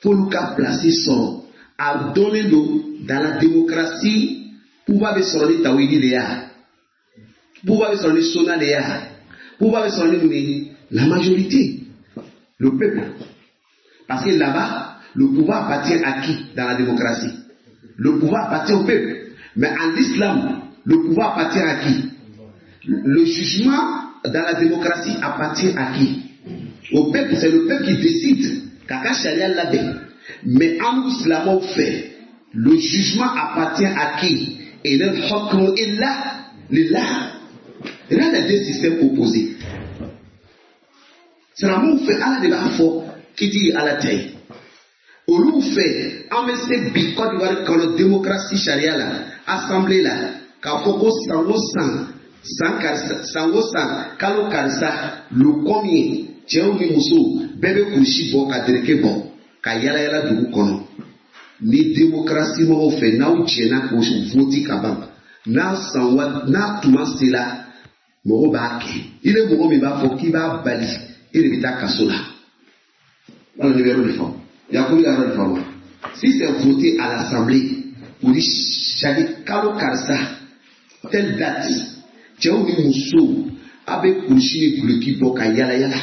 F'olu ka place sɔrɔ. A dɔnnen don dans la démocratie, pouvoir bɛ sɔrɔ ni tawhidi de ye, pouvoir bɛ sɔrɔ ni sunna de ye, pouvoir bɛ sɔrɔ ni mun ye? La majorité, le peuple. Parce que là-bas, le pouvoir appartient à qui dans la démocratie? Le pouvoir appartient au peuple. Mais en islam, le pouvoir appartient à qui? Le jugement dans la démocratie appartient à qui? Au peuple. C'est le peuple qui décide. K'a ka sariya labɛn. Mais en islam fɛ, le jugement appartient à qui? إن الحكم إلا لله. Regarde les deux systèmes opposés. Silamɛw fɛ, Ala de b'a fɔ kiti ye Ala ta ye. Olu fɛ, an bɛ se bi Côte d'Ivoire kɔnɔ, démocratie sariya la, assemblée la, k'a fɔ ko san o san, san karisa, san o san, kalo karisa, le combien, cɛw ni musow bɛɛ bɛ kurusi bɔ ka dereke bɔ ka yala yala dugu kɔnɔ. Ni démocratie mɔgɔw fɛ, n'aw jɛnna k'o vote ka ban, n'a san wa n'a tuma sera, mɔgɔw b'a kɛ. I ni mɔgɔ min b'a fɔ k'i b'a bali, e de bɛ taa kaso la. Wala ne bɛ yɔrɔ de fɔ, Yakubu yɔrɔ de fɔ wa. Si c'est voté à l'assemblée pour dire chaque kalo karisa, telle date, cɛw ni musow, a bɛ kurusi ni duloki bɔ ka yala yala,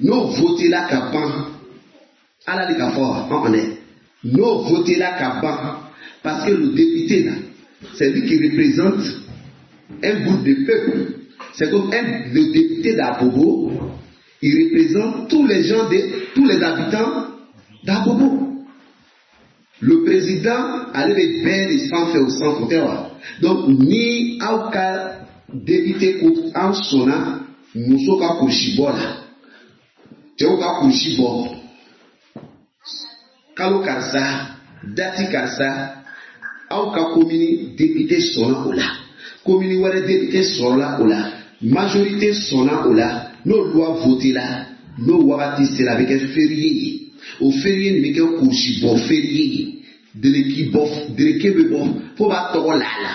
n'o voté la ka ban, Ala de ka fɔ an dɛ, n'o voté la ka ban, parce que le député là, c'est lui qui représente un groupe de peuple. C'est comme le député d'Abobo, il représente tous les gens de tous les habitants d'Abobo. Le président, ale bɛ bɛɛ de sanfɛ o sanfɛ, o tɛ wa? Donc ni aw ka député ko an sɔnna muso ka kurusi bɔ la, cɛw ka kurusi bɔ kalo karisa, date karisa, aw ka commune député sɔnna o la, commune wɛrɛ député sɔrɔla o la, majorité sɔnna o la, n'o loi voté la, n'o wagati sera, a bɛ kɛ férié ye. O férié nin bɛ kɛ kurusi bɔ férié ye, dereki bɔ, dereke bɛ bɔ fo b'a tɔgɔ la la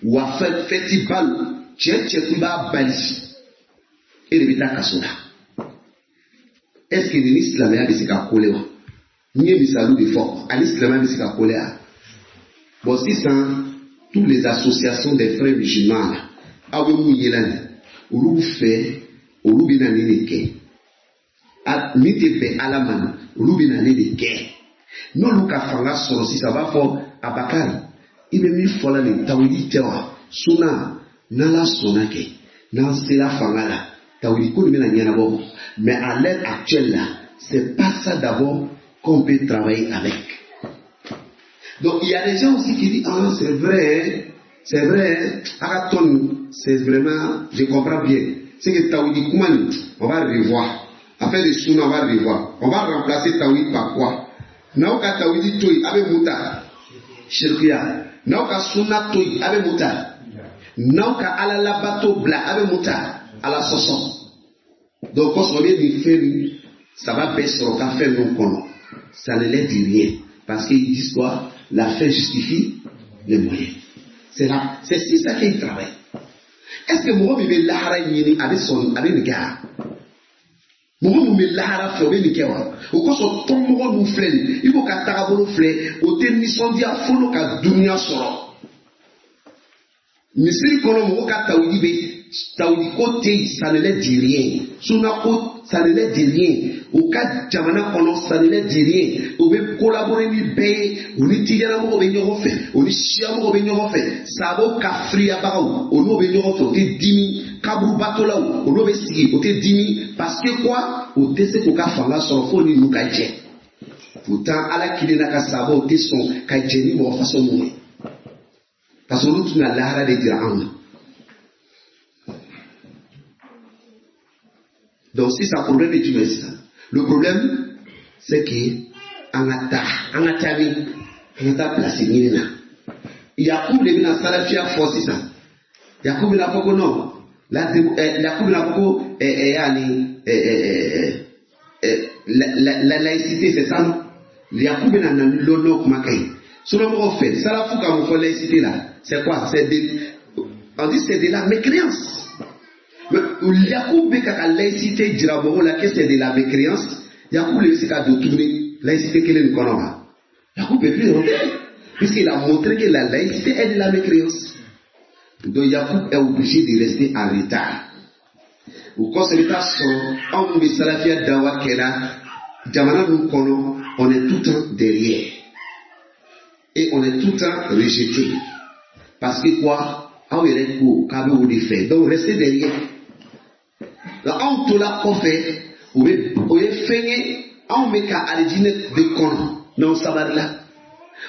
wa fɛti ba lo. Cɛ cɛ ko i b'a bali, e de bɛ taa kaso la. Est ce que nin ni silamɛya bɛ se ka kole wa? N ye misaliw de fɔ, ani silamɛya bɛ se ka kole wa? Bon, sisan, toutes les associations des frères musulmans la, aw bɛ mun ye la nin olu fɛ? Olu bɛ na nin de kɛ min tɛ bɛn Ala ma nin, olu bɛ na nin de kɛ. N'olu ka fanga sɔrɔ sisan, u b'a fɔ: Abakari, i bɛ min fɔ la nin, tawhidi tɛ wa, sunna? N'Ala sɔnna kɛ, n'an sera fanga la, tawhidi ko nin bɛna ɲɛnabɔ. Mais à l'heure actuelle là, c'est pas ça d'abord qu'on peut travailler avec. Donc il y a des gens aussi qui disent: ah, c'est vrai, c'est vrai, Agaton, c'est vraiment, je comprends bien, c'est que tawhidi kuma nin, on va revoir. Affaire de sunna, on va revoir. On va remplacer tawhid par quoi? N'aw ka tawhidi to yen, a bɛ mun ta? Shirkiya. N'aw ka sunna to yen, a bɛ mun ta? N'aw ka Ala labato bila, a bɛ mun ta? Ala sɔsɔ. Donc kɔsɔn, bɛ nin fɛn nin saba bɛɛ sɔrɔ ka fɛn ninnu kɔnɔ, ça ne leur dit rien, parce qu'ils disent quoi? La fin justifie les moyens. C'est là, c'est ça qu'ils travaillent. Est ce que mɔgɔ min bɛ lahara ɲini, a bɛ sɔn a bɛ nin kɛ wa? Mɔgɔ min bɛ lahara fɛ, o bɛ nin kɛ wa? O kosɔn, tɔnmɔgɔ ninnu filɛ nin, i b'o ka tagabolo filɛ, o tɛ nisɔndiya fo n'o ka dunuya sɔrɔ. Misiri kɔnɔ, mɔgɔ ka tawhidi bɛ, tawhidi ko tɛ yen, ça ne leur dit rien. Sunna ko, ça ne leur dit rien. U ka jamana kɔnɔ, ça ne leur dit rien. U bɛ collaborer ni bɛɛ ye. U ni tijanamɔgɔw bɛ ɲɔgɔn fɛ, u ni siyamɔgɔw bɛ ɲɔgɔn fɛ, sabaw ka firiyabagaw, o n'o bɛ ɲɔgɔn fɛ, o tɛ dimi. Kaburubatolaw, o n'o bɛ sigi, o tɛ dimi. Parce que quoi? O tɛ se k'u ka fanga sɔrɔ fo ni ninnu ka jɛ. Pourtant, Ala kelen n'a ka sabaw tɛ sɔn ka jɛ ni mɔgɔ façon ninnu ye, parce que olu tun ka lahara de jira anw na. Donc sisan, problème ye jumɛn ye sisan? Le problème, c'est que an ka taa, an ka taa min, an ka taa place ɲini na. Yakubu de bɛna salafiya fɔ sisan. Yakubu bɛna fɔ ko non, la Yakubu bɛna fɔ ko yani la laïcité, c'est ça non? Yakubu bɛna na ni lɔnɔ kumakan ye. Sinon, fɛ salafu ka mun fɔ laïcité la? C'est quoi? C'est de, on dit, c'est de la mécréance. Mais Yakubu bɛ ka laïcité jira mɔgɔw la que c'est de la mécréance. Yakubu le bɛ se ka don tuguni laïcité kelen nin kɔnɔ wa? Yakubu peut plus rentrer puisqu'il a montré que la laïcité est de la mécréance. Donc Yakubu est obligé de rester en retard. O kɔsɔn i bɛ taa sɔrɔ anw bɛ salafiya dawa kɛra jamana ninnu kɔnɔ, on est tout le temps derrière et on est tout le temps rejeté. Parce que quoi? Aw yɛrɛ ko k'a bɛ o de fɛ, donc restez derrière. Donc anw tola kɔfɛ, o bɛ o ye fɛn ye, anw bɛ ka alijinɛ de kɔnɔ n'anw sabalila.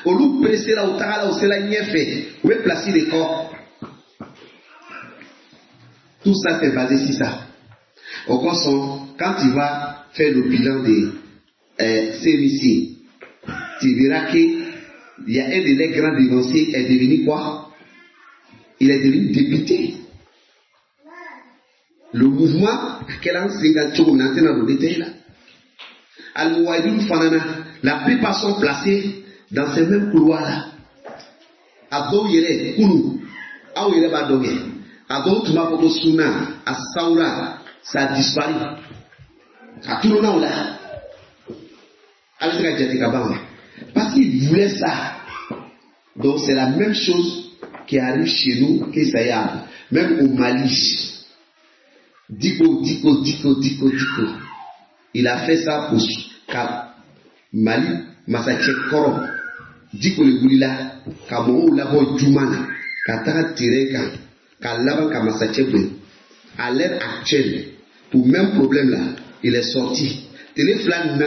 Olu presséra, u tagala, u sera ɲɛfɛ, u bɛ place de kɔ. Tout ça, c'est basé sur ça. O kosɔn, quand tu vas faire le bilan de CMC, tu verras que il y a un des les grands dénoncés est devenu quoi? Il est devenu député. Le mouvement kɛra n sen kan cogo min na, an tɛna don détail la. Al-Mouahidou fana na, la plupart sont placés dans ces mêmes couloirs là. A dɔw yɛrɛ kunu, aw yɛrɛ b'a dɔn kɛ, a dɔw tun b'a fɔ ko suna a sawura, ça a disparu, a tununa o la. A bɛ se ka jate ka ban wa? Parce qu'ils voulaient ça. Donc c'est la même chose qui arrive chez nous, que ça y est, même au Mali. Diko, Diko, Diko, Diko, Diko. Il a fait ça pour ka Mali masacɛ kɔrɔ Diko le wulila ka mɔgɔw labɔ juma na ka taga terrain kan ka laban ka masacɛ bonya. À l'heure actuelle, pour même problème là, il est sorti. Télé fila nin na,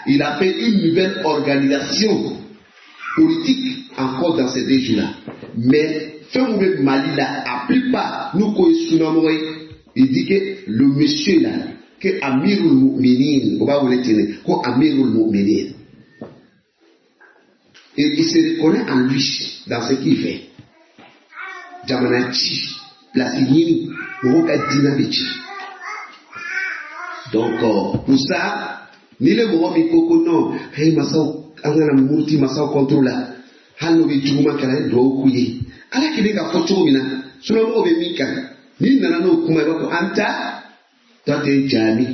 il a fait une nouvelle organisation politique encore dans ces 2 jours-là. Mais fɛn min bɛ Mali la, a plupart n'u ko ye sunamɔgɔ ye, il dit que le monsieur là, que Amirul Mu'minin, o b'a wele ten de, ko Amirul Mu'minin. Et il se reconnaît en lui dans ce qu'il fait. Jamana ci, place ɲini, mɔgɔw ka diinɛ bɛ ci. Donc pour ça, ni le mɔgɔ min ko ko non, hey masaw, an kana muruti masaw contre la, hali n'o bɛ juguman kɛra, ye duwawu k'u ye. Ala kelen ka fɔ cogo min na, sunamɔgɔw bɛ min kan, n'i nana n'o kuma, i b'a fɔ an ta, toi t'es jami.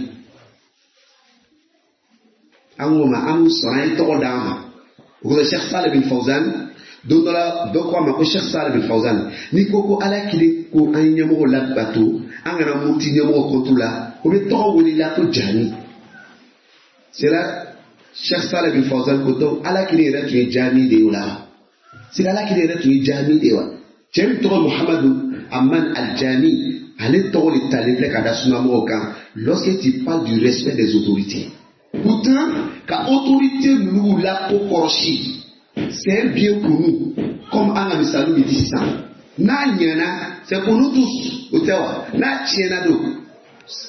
An ko ma, an sɔnna, an ye tɔgɔ d'an ma. O kɔsɔn Cheikh Saleh bin Fawzan, don dɔ la, dɔ ko a ma ko Cheikh Saleh bin Fawzan, n'i ko ko Ala kelen ko an ye ɲɛmɔgɔ labato, an kana muruti ɲɛmɔgɔ contre la, o bɛ tɔgɔ wele la ko jami. C'est là Cheikh Saleh bin Fawzan ko donc Ala kelen yɛrɛ tun ye jami de ye o la. C'est Ala kelen yɛrɛ tun ye jami de ye wa. Cɛ min tɔgɔ Muhamadu Aman Al-Jami, ale tɔgɔ de talen filɛ ka da sunamɔgɔw kan lorsque tu parles du respect des autorités. Pourtant, ka autorité ninnu la ko kɔrɔsi, c'est un bien pour nous, comme an ka misaliw bɛ di sisan. N'a ɲɛna, c'est pour nous tous, o tɛ wa? N'a tiɲɛna don,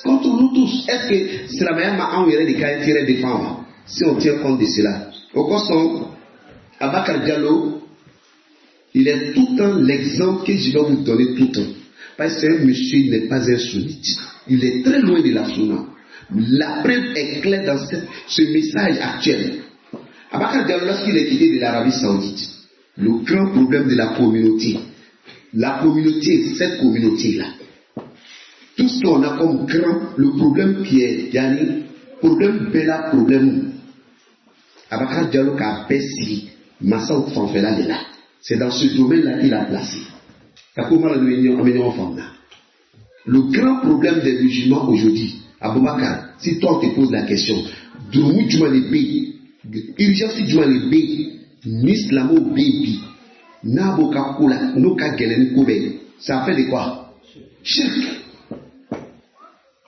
contre nous tous. Est-ce que silamɛya ma anw yɛrɛ de ka intérêt défend wa? Si on tient compte de cela. O kosɔn, Abakar Diallo, il est tout le temps l'exemple que je vais vous donner tout le temps. Parce que c'est un monsieur, il n'est pas un sunnite. Il est très loin de la sunna. La preuve est claire dans ce message actuel. Abakar Diallo, lorsqu'il est quitté de l'Arabie Saoudite, le grand problème de la communauté, cette communauté-là, tout ce qu'on a comme grand, le problème qui est, yani, problème bɛɛ problème. Abakar Diallo k'a bɛɛ sigi masaw fanfɛla de la. C'est dans ce domaine-là qu'il a placé. Ka ko mana an bɛ ɲɔgɔn faamuya. Le grand problème des musulmans aujourd'hui, Aboubacar, si toi on te pose la question, jurumu jumɛn de bɛ yen, urgence jumɛn de bɛ yen, ni silamɛw bɛ yen bi, n'a b'o ka ko la, n'o ka gɛlɛn ni ko bɛɛ ye, ça fait de quoi? Shirk.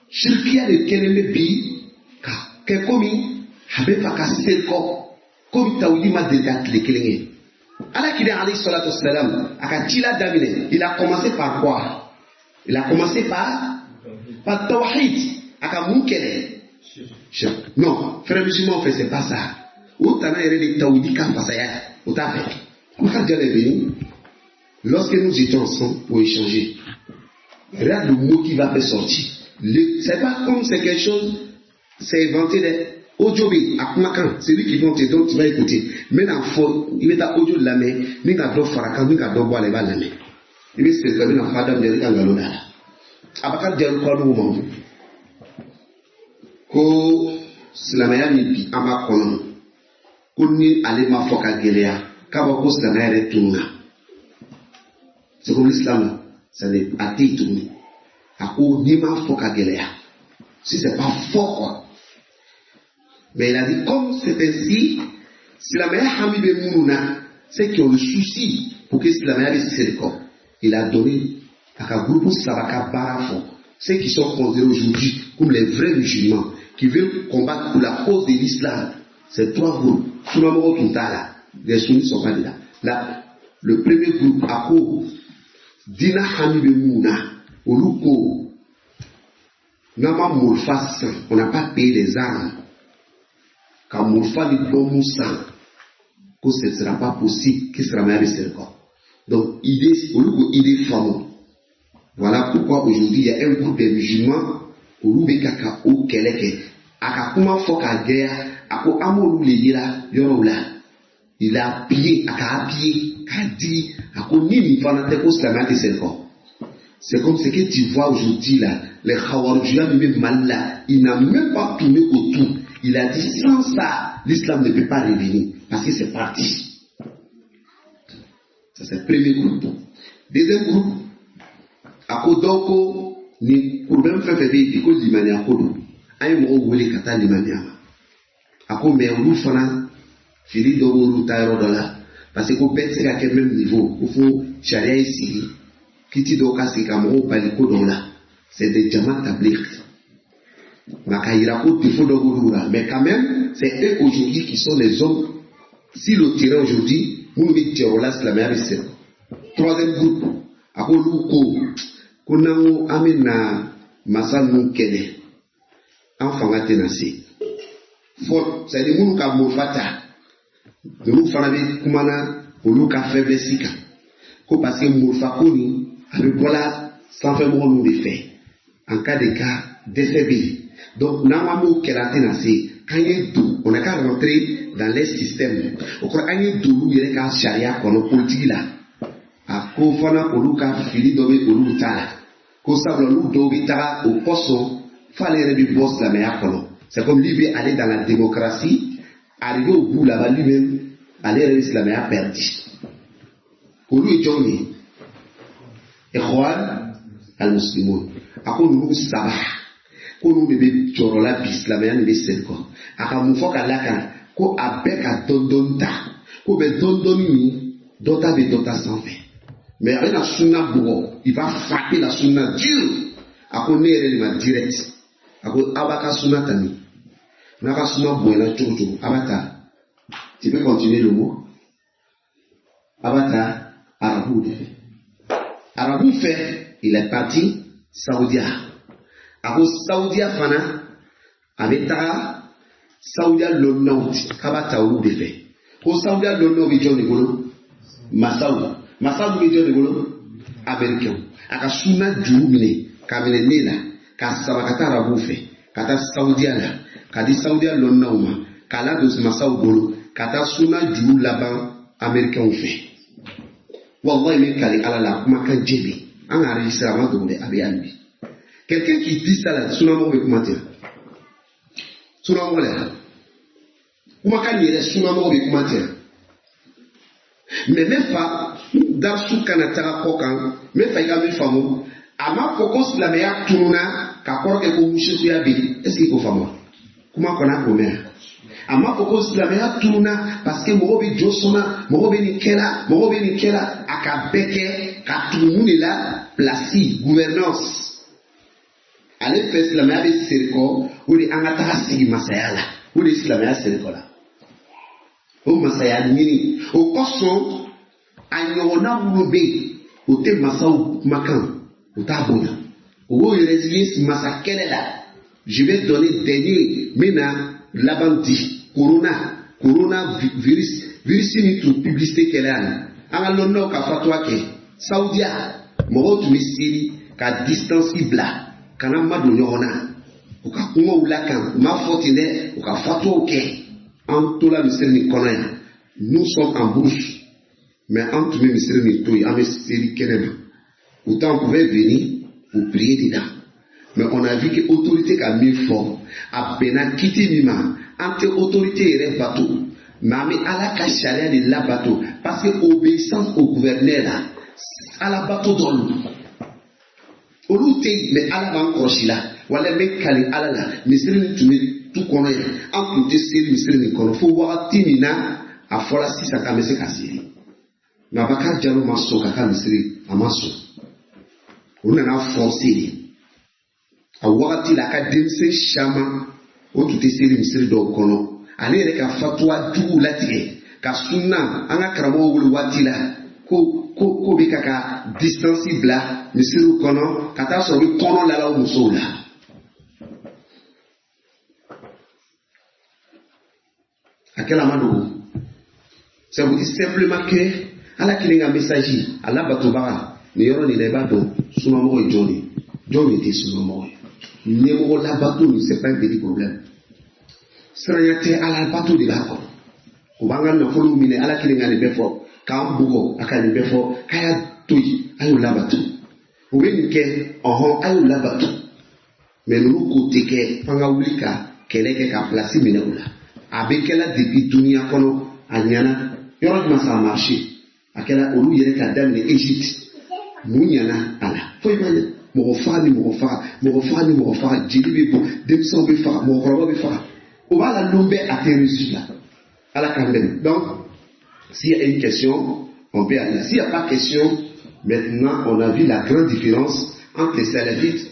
Shirkiya de kɛlen bɛ bi ka kɛ komi a bɛ fɛ ka se kɔ, komi tawhidi ma deli ka tile kelen kɛ. Ala kira alayhi salatu wasalam, a ka ci la daminɛ, il a commencé par quoi? Il a commencé par tawhid. A ka mun kɛlɛ? Non, frère musulman fɛ, c'est pas ça. O tana yɛrɛ de tawhidi ka fasaya, o t'a fɛ. Abubakar Diallo est venu lorsque nous étions ensemble pour échanger. Regarde le mot qui va faire sortir. C'est pas comme c'est quelque chose, c'est inventé dɛ. Audio bɛ a kumakan, c'est lui qui vient te, donc tu vas écouter. N bɛna fɔ, i bɛ taa audio lamɛn ni ka dɔ fara kan, ni ka dɔ bɔ a la, i b'a lamɛn. I bɛ segin, i bɛna fɔ Adamu i ka nkalon da la. Abakar Diallo ko ma ko Silamɛya min bi an b'a kɔnɔ, ko ni ale ma fɔ ka gɛlɛya, k'a b'a ko silamɛya yɛrɛ tununa. C'est comme l'islam là, ça n'est a tɛ yen tuguni. A ko n'i m'a fɔ ka gɛlɛya, si c'est pas fort quoi. Mais il a dit, comme c'est ainsi, silamɛya hami bɛ minnu na, ceux qui ont le souci pour que silamɛya bɛ segin kɔ, il a donné a ka groupe saba ka baara fɔ. Ceux qui sont considérés aujourd'hui comme les vrais musulmans, qui veulent combattre pour la cause de l'islam, c'est trois groupes. Sunamɔgɔw tun t'a la, les sunnis sont pas dedans. Là, le premier groupe, a ko diinɛ hami bɛ mun na, olu ko n'an ma morifa san, on n'a pas payé les armes, ka morifa ni bɔnmu san, ko ce ne sera pas possible que silamɛya bɛ segin kɔ. Donc idée, olu ko idée faamu. Voilà pourquoi aujourd'hui il y a un groupe de musulmans, olu bɛ ka o kɛlɛ kɛ. A ka kuma fɔ k'a gɛlɛya, a ko an b'olu le yira yɔrɔw la. Il a appuyé, a ka appuyé k'a di, a ko ni nin fana tɛ, ko silamɛya tɛ segin kɔ. C'est comme ce que tu vois aujourd'hui là, les Khawarijia min bɛ Mali la, il n'a même pas tourné autour. Il a dit, sans ça, l'islam ne peut pas revenir parce que c'est parti. Ça, c'est le premier groupe. Deuxième groupe, a ko dɔw ko ni problème fɛn fɛn bɛ yen bi, ko limaniya ko don, an ye mɔgɔw wele ka taa limaniya ma. A ko mais olu fana, fili dɔ b'olu ta yɔrɔ dɔ la, parce que ko bɛɛ tɛ se ka kɛ même niveau, ko fo sariya ye sigi, kiti dɔw ka sigi ka mɔgɔw bali ko dɔw la. C'est des jama tabligh, nka k'a yira ko défaut dɔ b'olu la, mais quand même c'est eux aujourd'hui qui sont les hommes sur le terrain aujourd'hui, minnu bɛ jɔyɔrɔ la silamɛya bɛ sɛgɛn. Troisième groupe, a ko olu ko n'an ko an bɛ na masa ninnu kɛlɛ, an fanga tɛna se fɔ, c'est à dire minnu ka morifa ta, ninnu fana bɛ kumana olu ka faiblesse kan, ko parce que morifa ko nin, a bɛ bɔla sanfɛmɔgɔ ninnu de fɛ, en cas de cas dɛsɛ bɛ yen. Donc n'an ko an b'o kɛlɛ, an tɛna se k'an ye don, on n'a qu'à rentrer dans les systèmes. O kɔrɔ, an ye don olu yɛrɛ ka sariya kɔnɔ politique la. A ko fana olu ka fili dɔ bɛ olu ta la, ko sabula olu dɔw bɛ taga o kosɔn f'ale yɛrɛ bɛ bɔ silamɛya kɔnɔ. C'est comme lui veut aller dans la démocratie, arrivé au bout là-bas, lui-même, ale yɛrɛ bɛ silamɛya perdu. Olu ye jɔnw ye? Ikhwan al-Muslimun. A ko ninnu saba, ko ninnu de bɛ jɔyɔrɔ la bi, silamɛya nin bɛ sen kɔ. A ka mun fɔ ka lakana? Ko a bɛɛ ka dɔɔni dɔɔni ta, ko bɛ dɔɔni dɔɔni min, dɔ ta bɛ dɔ ta sanfɛ, mais a bɛna sunna bugɔ, il va frapper la sunna dur. A ko ne yɛrɛ de ma direct, a ko aw b'a ka sunna ta min, n'a ka sunna bonyana cogo cogo, a b'a ta, tu peux continuer le mot, a b'a ta arabuw de fɛ, arabuw fɛ. Il est parti Saudiya. A ko Saudiya fana, a bɛ taga Saudiya lɔnnaw k'a b'a ta olu de fɛ. Ko Saudiya lɔnnaw bɛ jɔn de bolo? Masaw. Masaw bɛ jɔn de bolo? Américain. A ka sunna juru minɛ k'a minɛ ne la, k'a saba ka taa arabuw fɛ, ka taa Saudiya la, ka di Saudiya lɔnnaw ma, k'a ladon masaw bolo, ka taa sunna juru laban américain fɛ. Wallahi, min kali Ala la, kumakan jɛ bɛ an ka enregistré, a ma dogo dɛ, a bɛ hali bi. Quelqu'un qui dit ça là, sunamɔgɔ bɛ kuma ten, sunamɔgɔ la kumakan yɛrɛ, sunamɔgɔ bɛ kuma ten. Mais n bɛ fa darisu kana taga kɔ kan, n bɛ fa i ka min faamu, a ma fɔ ko silamɛya tununa ka kɔrɔ kɛ ko musirikuya bɛ yen. Est ce que i k'o faamu? Kuma kɔnɔ a k'o mɛn, a ma fɔ ko silamɛya tununa parce que mɔgɔ bɛ jɔ sɔnna, mɔgɔ bɛ nin kɛla, mɔgɔ bɛ nin kɛla. A ka bɛɛ kɛ ka tugu mun de la? Place, gouvernance. Ale fɛ, silamɛya bɛ seri kɔ, o de an ka taga sigi masaya la, o de ye silamɛya seri kɔ la, o masaya ɲini. O kosɔn a ɲɔgɔnna minnu bɛ yen, o tɛ masaw kumakan, o t'a bonya, o b'o yɛrɛ ye masa kɛlɛ la. Je vais donner dernier, n bɛna laban di. Corona virus, virus min tun publicité kɛla yan, an ka lɔnnaw ka fatuwa kɛ, Saudiya mɔgɔw tun bɛ seli ka distance bila, kana madon ɲɔgɔn na, u ka kumaw lakan, u m'a fɔ ten dɛ, u ka fatuwaw kɛ. An tola misiri nin kɔnɔ yan, nous sommes en brousse, mais an tun bɛ misiri nin to yen, an bɛ seli kɛnɛ ma. Pourtant on pouvait venir pour prier dedans. Mais on a vu que autorité ka min fɔ a bɛnna kiti min ma, an tɛ autorité yɛrɛ bato, mais an bɛ Ala ka sariya de labato, parce que obéissance au gouverneur la, Ala bato dɔ don. Olu tɛ yen, mais Ala b'an kɔlɔsi la. Wala n bɛ kali Ala la, misiri min tun bɛ du kɔnɔ yan, an tun tɛ seli misiri nin kɔnɔ fo wagati min na a fɔra sisan k'an bɛ se ka seli. Nka Bakari Jalo ma sɔn ka ka misiri, a ma sɔn. O nana forcer de. A wagati la, a ka denmisɛn caman o tun tɛ seli misiri dɔw kɔnɔ. Ale yɛrɛ ka fatuwa juguw latigɛ ka sunna an ka karamɔgɔw wele waati la ko bɛ ka distance bila misiriw kɔnɔ, ka taa sɔrɔ u bɛ kɔnɔ lalaw musow la. A kɛla ma dogo. C'est vous dire simplement que Ala kelen ka message a labatobaga nin yɔrɔ nin la, i b'a dɔn sunamɔgɔ ye jɔn de ye, jɔn de tɛ sunamɔgɔ ye. Ɲɛmɔgɔ labato nin, c'est pas un petit problème. Siranya tɛ, Ala bato de b'a kɔnɔ. O b'an ka nafolow minɛ, Ala kelen ka nin bɛɛ fɔ, k'an bugɔ, a ka nin bɛɛ fɔ, k'a y'a to yen, a y'o labato. U bɛ nin kɛ, ɔhɔn, a y'o labato. Mais ninnu ko tɛ kɛ, f'an ka wuli ka kɛlɛ kɛ ka place minɛ u la. A bɛ kɛla depuis dunuya kɔnɔ, a ɲɛna yɔrɔ jumɛn, ça a marché. A kɛra olu yɛrɛ ka daminɛ Égypte, mun ɲɛna a la? Foyi ma ɲɛ. Mɔgɔ faga ni mɔgɔ faga, mɔgɔ faga ni mɔgɔ faga, jeli bɛ bɔn, denmisɛnw bɛ faga, mɔgɔkɔrɔbaw bɛ faga. O b'a la lon bɛɛ, a tɛ réussir la. Ala k'an dɛmɛ. Donc s'il y a une question, on peut aller. S'il n'y a pas question, maintenant on a vu la grande différence entre les salafites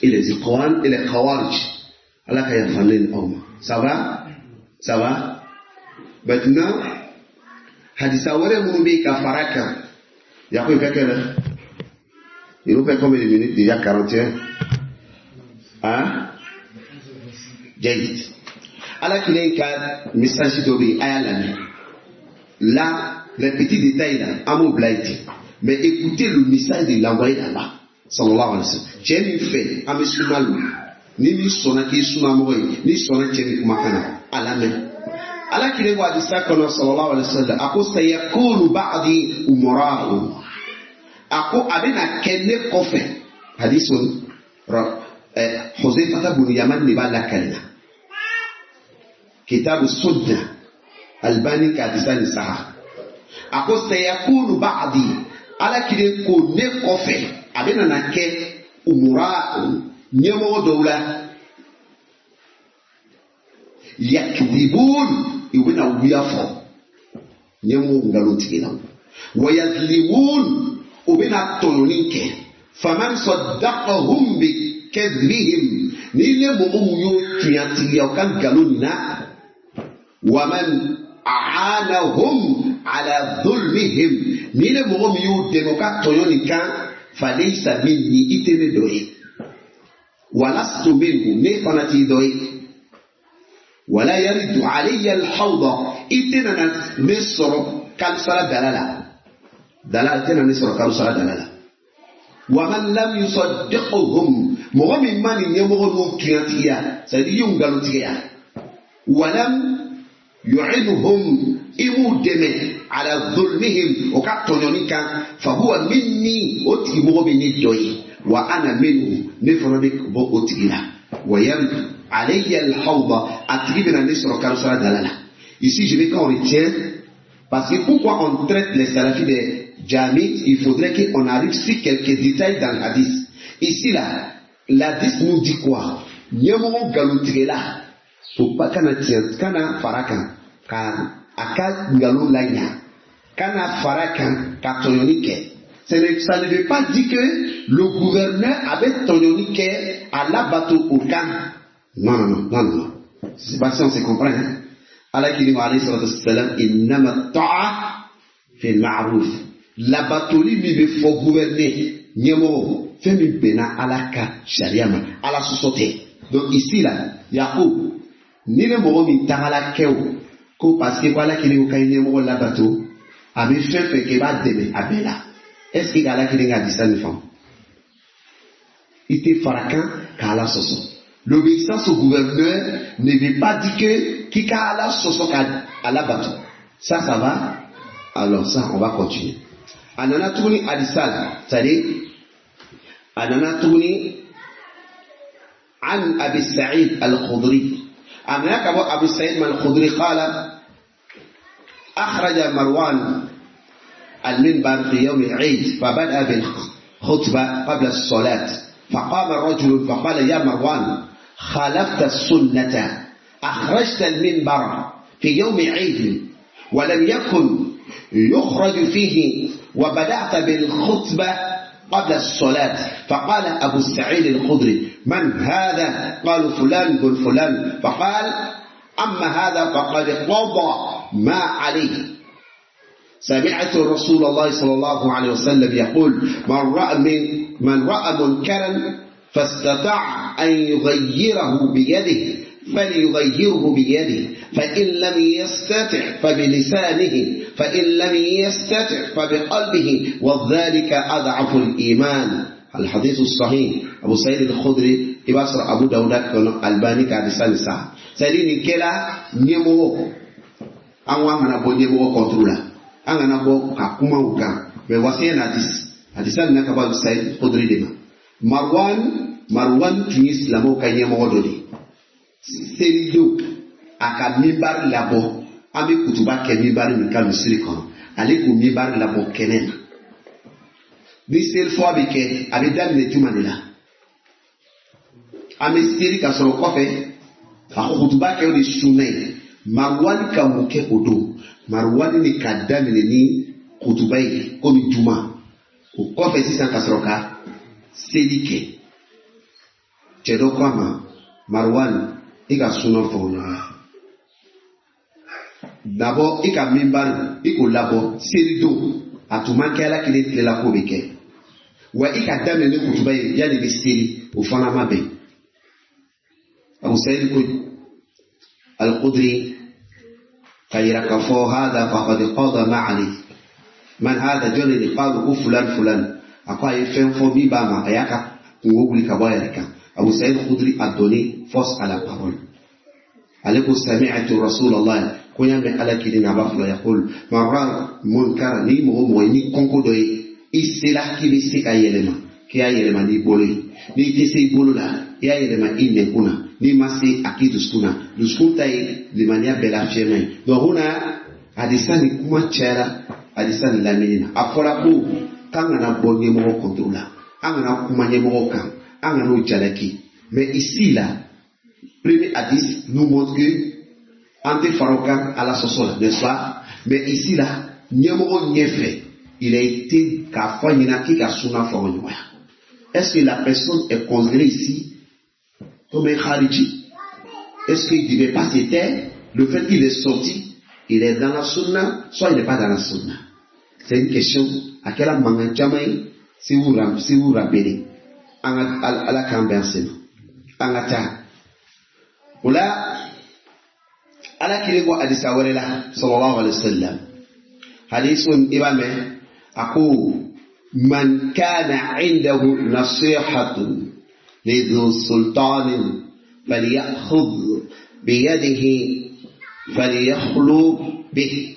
et les Ikhwan et les Khawarij. Ala ka yafa ne ni aw ma. Ça va? Ça va? Maintenant, hadisa wɛrɛ minnu bɛ yen ka fara kan, Yaku, il fait quelle heure? Il nous fait combien de minutes déjà? 41. Hein? Jayid. Ala kelen ka message dɔ bɛ yen, a y'a lamɛn. Là, les petits détails là, an b'o bila yen ten. Mais écoutez le message de l'envoyé d'Allah, sallallahu alayhi wa sallam. Cɛ min fɛ, an bɛ suna lo. Ni min sɔnna k'i sunamɔgɔ ye, n'i sɔnna cɛ min kumakan na, a lamɛn. Ala kelen ko hadisa kɔnɔ, sallallahu alayhi wa sallam, a ko sayakunu ba'di umara'u. A ko a bɛna kɛ ne kɔfɛ. Hadisun Huzaifa bun Yaman de b'a lakali na. Kitabu Sunna, Albani ka hadisa nin saha. A ko sayakunu ba'di, Ala kelen ko ne kɔfɛ a bɛna na kɛ umara'u, ɲɛmɔgɔ dɔw la, yakdibun, u bɛna wuya fɔ, ɲɛmɔgɔ nkalon tigɛlaw, wa yazlimun, u bɛna tɔɲɔni kɛ, faman saddaqahum bi kadhibihim, ni ne mɔgɔ mun y'o tiɲɛtigiya u ka nkalon nin na, wa man a'anahum ala dhulmihim, ni ne mɔgɔ min y'o dɛmɛ u ka tɔɲɔ nin kan, falaysa minni, i tɛ ne dɔ ye, walastu minhu, ne fana t'i dɔ ye, wala yaridu alayya alhawda, i tɛna na ne sɔrɔ kalisara dala la, dala i tɛna ne sɔrɔ kalisara dala la. Wa man lam yusaddiquhum, mɔgɔ min ma nin ɲɛmɔgɔ n'u tiɲɛtigiya, c'est à dire i y'u nkalontigiya, walam yu'inhum, i m'u dɛmɛ ala dhulmihim, o ka tɔɲɔni kan, fahuwa minni, o tigimɔgɔ bɛ ne dɔ ye, wa ana minhu, ne fana bɛ bɔ o tigi la, wa yaridu alayya alhawda, a tigi bɛna ne sɔrɔ kalisara dala la. Ici, je veux qu'on retient, parce que pourquoi on traite les salafis des jamites, il faudrait qu'on arrive sur quelques détails dans le hadith. Ici là, l'hadith nous dit quoi? Ɲɛmɔgɔ nkalontigɛla, faut pas kana tiɲɛ, kana fara kan ka a ka nkalon laɲa, kana fara kan ka tɔɲɔni kɛ. Ça ne veut pas dire que le gouverneur avait tɔɲɔni kɛ a labato o kan. Non, non, non, non, non. C'est pas si on se comprend, hein. Ala kiri wa alayhi salatu wassalam, innama ta'a fi ma'ruf. Labatoli min bɛ fɔ gouverneur ɲɛmɔgɔ, fɛn min bɛnna Ala ka sariya ma, Ala sɔsɔ tɛ. Donc ici là, Yakub, ni ne mɔgɔ min tagala kɛ o ko parce que ko Ala kelen ko k'a ye ɲɛmɔgɔ labato, a bɛ fɛn fɛn kɛ i b'a dɛmɛ a bɛɛ la. Est-ce que Ala kelen ka hadisa nin faamu? I tɛ fara kan k'Ala sɔsɔ. L'obéissance au gouverneur ne veut pas dire que k'i ka Ala sɔsɔ ka Ala bato. Ça, ça va? Alors ça, on va continuer. A nana tuguni hadisa la, c'est-à-dire a nana tuguni عن أبي سعيد الخدري أمناك أبو سعيد الخدري قال أخرج مروان المنبر في يوم العيد فبدأ بالخطبة قبل الصلاة فقام رجل فقال يا مروان خالفت السنة أخرجت المنبر في يوم عيد ولم يكن يخرج فيه وبدأت بالخطبة قبل الصلاة. فقال أبو سعيد الخدري من هذا؟ قالوا فلان بن فلان. فقال أما هذا فقد قضى ما عليه. سمعت رسول الله صلى الله عليه وسلم يقول من رأى منكرا فاستطاع أن يغيره بيده فليغيره بيده، فإن لم يستطع فبلسانه، فإن لم يستطع فبقلبه، وذلك أضعف الإيمان. الحديث الصحيح أبو سعيد الخدري إبصر أبو داود الألباني كحديث صحيح. سيدي كلا نيمو أنوا من أبو نيمو كنترولا أنا أبو كاكوما وكا بواسية ناديس حديث نكبر أبو سعيد الخدري ديما مروان تونس لامو كنيمو دودي selido a ka minbari labɔ an bɛ kutuba kɛ minbari min kan misiri kɔnɔ ale k'o minbari labɔ kɛnɛ na ni selifɔ bɛ kɛ a bɛ daminɛ juma de la an bɛ seli ka sɔrɔ kɔfɛ ka kutuba kɛ o de sunna ye. Maruwani ka mun kɛ o don? Maruwani de ka daminɛ ni kutuba ye komi juma o kɔfɛ sisan ka sɔrɔ ka seli kɛ. Cɛ dɔ ko a ma Maruwani i ka sunna fɔ o ɲɔgɔn labɔ i ka minbari i k'o labɔ selidon a tun ma kɛ ala kelen tile la k'o bɛ kɛ wa i ka daminɛ ni kutuba ye yanni i bɛ seli o fana ma bɛn. Abu Sa'id ko al-Khudri ka yira k'a fɔ hada faqad qada ma alayhi man hada jɔnni de qalu ko fulan fulan a ko a ye fɛn fɔ min b'a ma a y'a ka kungo wuli ka bɔ a yɛrɛ kan. Abu Sa'id al-Khudri a donné force à la parole. Ale ko sami'tu Rasulallah ko y'a mɛn ala kelen na a b'a fɔ yaqul man ra'a munkara ni mɔgɔ mɔgɔ ye ni kɔnko dɔ ye i sera k'i bɛ se ka yɛlɛma k'i y'a yɛlɛma n'i bolo ye n'i tɛ se i bolo la i y'a yɛlɛma i nɛnkun na n'i ma se a k'i dusukun na dusukun ta ye limaniya bɛɛ la fiyɛma ye. Donc huna hadisa ni kuma cayara hadisa ni lamini na a fɔra ko k'an kana bɔ ɲɛmɔgɔ kɔntoro la an kana kuma ɲɛmɔgɔ kan an kana o jalaki. Mais ici là premier hadith nous montre que an tɛ fara o kan ala sɔsɔ la, n'est-ce pas? Mais ici là ɲɛmɔgɔ ɲɛfɛ il a été k'a fɔ ɲɛna k'i ka sunna fɔ o ɲɔgɔn. Est-ce que la personne est considérée ici comme un khariji? Est-ce qu'il ne devait pas se taire? Le fait qu'il est sorti, il est dans la sunna, soit il n'est pas dans la sunna. C'est une question à laquelle mangan caman ye si vous rappelez an ka ala k'an bɛn sen an ka taa o la ala kelen ko hadisa wɛrɛ la sallallahu alaihi wasallam hadisun i b'a mɛn a ko man kana indahu nasihatun lidhu sultanin falyakhudh biyadihi falyakhlu bihi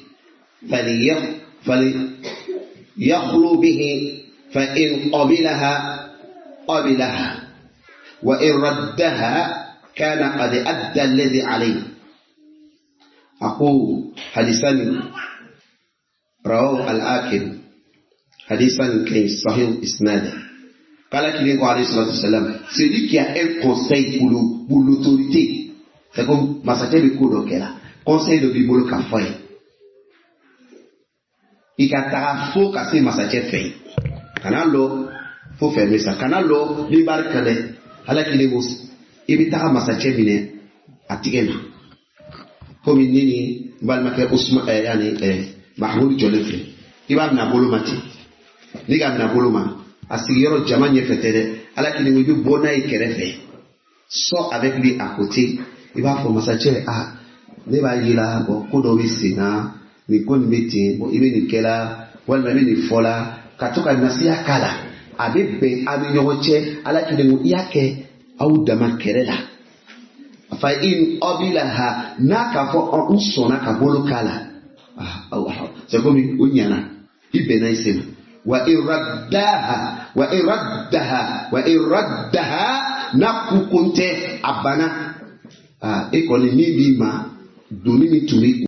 falyakhlu bihi fa in qabilaha qabilaha wa in raddaha kana qad adda alladhi alayhi. Aqul hadisan rawahu al-Hakim hadisan kay sahih isnad. Qala kili ko alayhi salatu wassalam, celui qui a un conseil pour l'autorité, c'est comme masakɛ bɛ ko dɔ kɛ la conseil dɔ b'i bolo k'a fɔ ye i ka taga fo ka se masakɛ fɛ yen kana lɔ fo fɛn bɛ sa kana lɔ min b'a kan dɛ ala kelen ko i bɛ taga masakɛ minɛ a tigɛ ma komi ne ni n balimakɛ Usman yanni Mahamudu jɔlen filɛ i b'a minɛ a bolo ma ten n'i k'a minɛ a bolo ma a sigiyɔrɔ jama ɲɛfɛ tɛ dɛ ala kelen ko i bɛ bɔ n'a ye kɛrɛfɛ sɔ avec lui à côté i b'a fɔ masakɛ a ne b'a yira bɔn ko dɔ bɛ sen na nin ko nin bɛ ten bɔn i bɛ nin kɛ la walima i bɛ nin fɔ la ka to ka nasiya k'a la a bɛ bɛn aw ni ɲɔgɔn cɛ ala kelen ko i y'a kɛ aw dama kɛrɛ la fa in qabilaha n'a k'a fɔ n sɔnna ka bolo k'a la c'est comme o ɲɛna i bɛnna i sen ma wa in raddaha wa in raddaha wa in raddaha N'a ku ko n tɛ, a banna. Aa, e kɔni min b'i ma, doni min tun b'i kun.